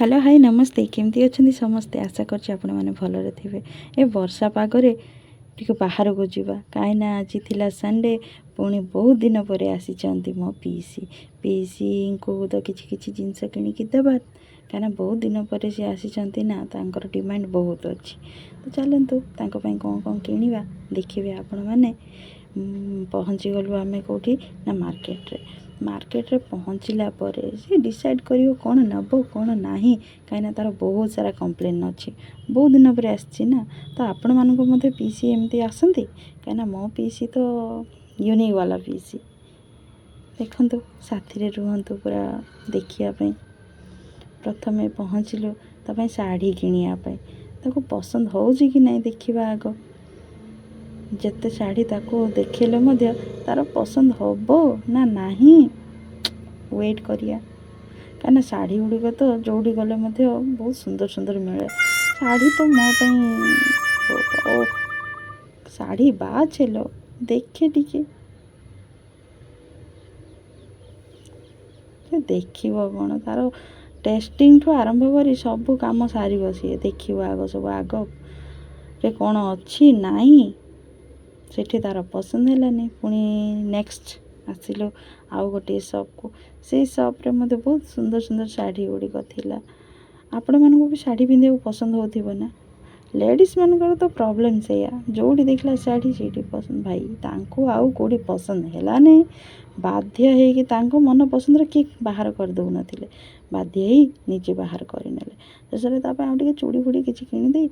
Hello, high, ନମସ୍ତେ। କେମିତି ଅଛନ୍ତି ସମସ୍ତେ? ଆଶା କରୁଛି ଆପଣମାନେ ଭଲରେ ଥିବେ। ଏ ବର୍ଷା ପାଗରେ ଟିକେ ବାହାରକୁ ଯିବା, କାହିଁକିନା ଆଜି ଥିଲା ସଣ୍ଡେ। ପୁଣି ବହୁତ ଦିନ ପରେ ଆସିଛନ୍ତି ମୋ ପିଇସି। ପିଇସିଙ୍କୁ ତ କିଛି କିଛି ଜିନିଷ କିଣିକି ଦେବା, କାହିଁକିନା ବହୁତ ଦିନ ପରେ ସେ ଆସିଛନ୍ତି ନା, ତାଙ୍କର ଡିମାଣ୍ଡ ବହୁତ ଅଛି। ତ ଚାଲନ୍ତୁ, ତାଙ୍କ ପାଇଁ କ'ଣ କ'ଣ କିଣିବା ଦେଖିବେ ଆପଣମାନେ। ପହଞ୍ଚିଗଲୁ ଆମେ କେଉଁଠି ନା ମାର୍କେଟରେ। ମାର୍କେଟରେ ପହଞ୍ଚିଲା ପରେ ସେ ଡିସାଇଡ଼୍ କରିବ କ'ଣ ନେବ, କ'ଣ ନାହିଁ, କାହିଁକିନା ତା'ର ବହୁତ ସାରା କମ୍ପ୍ଲେନ୍ ଅଛି। ବହୁତ ଦିନ ପରେ ଆସିଛି ନା। ତ ଆପଣମାନଙ୍କୁ ମଧ୍ୟ ପିଇସି ଏମିତି ଆସନ୍ତି? କାହିଁକିନା ମୋ ପିଇସି ତ ୟୁନିକ୍ ବାଲା ପିଇସି। ଦେଖନ୍ତୁ, ସାଥିରେ ରୁହନ୍ତୁ ପୁରା ଦେଖିବା ପାଇଁ। ପ୍ରଥମେ ପହଞ୍ଚିଲୁ ତା ପାଇଁ ଶାଢ଼ୀ କିଣିବା ପାଇଁ। ତାକୁ ପସନ୍ଦ ହେଉଛି କି ନାହିଁ ଦେଖିବା ଆଗ। ଯେତେ ଶାଢ଼ୀ ତାକୁ ଦେଖେଇଲେ ମଧ୍ୟ ତା'ର ପସନ୍ଦ ହେବ ନା ନାହିଁ, ୱେଟ୍ କରିବା। କାହିଁକିନା ଶାଢ଼ୀ ଗୁଡ଼ିକ ତ ଯେଉଁଠି ଗଲେ ମଧ୍ୟ ବହୁତ ସୁନ୍ଦର ସୁନ୍ଦର ମିଳେ। ଶାଢ଼ୀ ତ ମୋ ପାଇଁ ଓ ଶାଢ଼ୀ ବାଛେଲୋ, ଦେଖେ ଟିକେ। ସେ ଦେଖିବ କ'ଣ, ତା'ର ଟେଷ୍ଟିଂଠୁ ଆରମ୍ଭ କରି ସବୁ କାମ ସାରିବ ସିଏ। ଦେଖିବ ଆଗ ସବୁ, ଆଗରେ କ'ଣ ଅଛି ନାହିଁ। ସେଠି ତା'ର ପସନ୍ଦ ହେଲାନି। ପୁଣି ନେକ୍ସଟ ଆସିଲୁ ଆଉ ଗୋଟିଏ ସପ୍କୁ। ସେଇ ସପ୍ରେ ମଧ୍ୟ ବହୁତ ସୁନ୍ଦର ସୁନ୍ଦର ଶାଢ଼ୀ ଗୁଡ଼ିକ ଥିଲା। ଆପଣମାନଙ୍କୁ ବି ଶାଢ଼ୀ ପିନ୍ଧିବାକୁ ପସନ୍ଦ ହେଉଥିବ ନା? ଲେଡ଼ିଜ୍ ମାନଙ୍କର ତ ପ୍ରୋବ୍ଲେମ୍ ସେଇଆ, ଯେଉଁଠି ଦେଖିଲା ଶାଢ଼ୀ ସେଇଠି ପସନ୍ଦ। ଭାଇ, ତାଙ୍କୁ ଆଉ କେଉଁଠି ପସନ୍ଦ ହେଲାନି। ବାଧ୍ୟ ହେଇକି ତାଙ୍କ ମନ ପସନ୍ଦର କିଏ ବାହାର କରିଦେଉନଥିଲେ, ବାଧ୍ୟ ହେଇ ନିଜେ ବାହାର କରିନେଲେ। ଶେଷରେ ତା ପାଇଁ ଆଉ ଟିକେ ଚୁଡ଼ି ଫୁଡ଼ି କିଛି କିଣିଦେଇ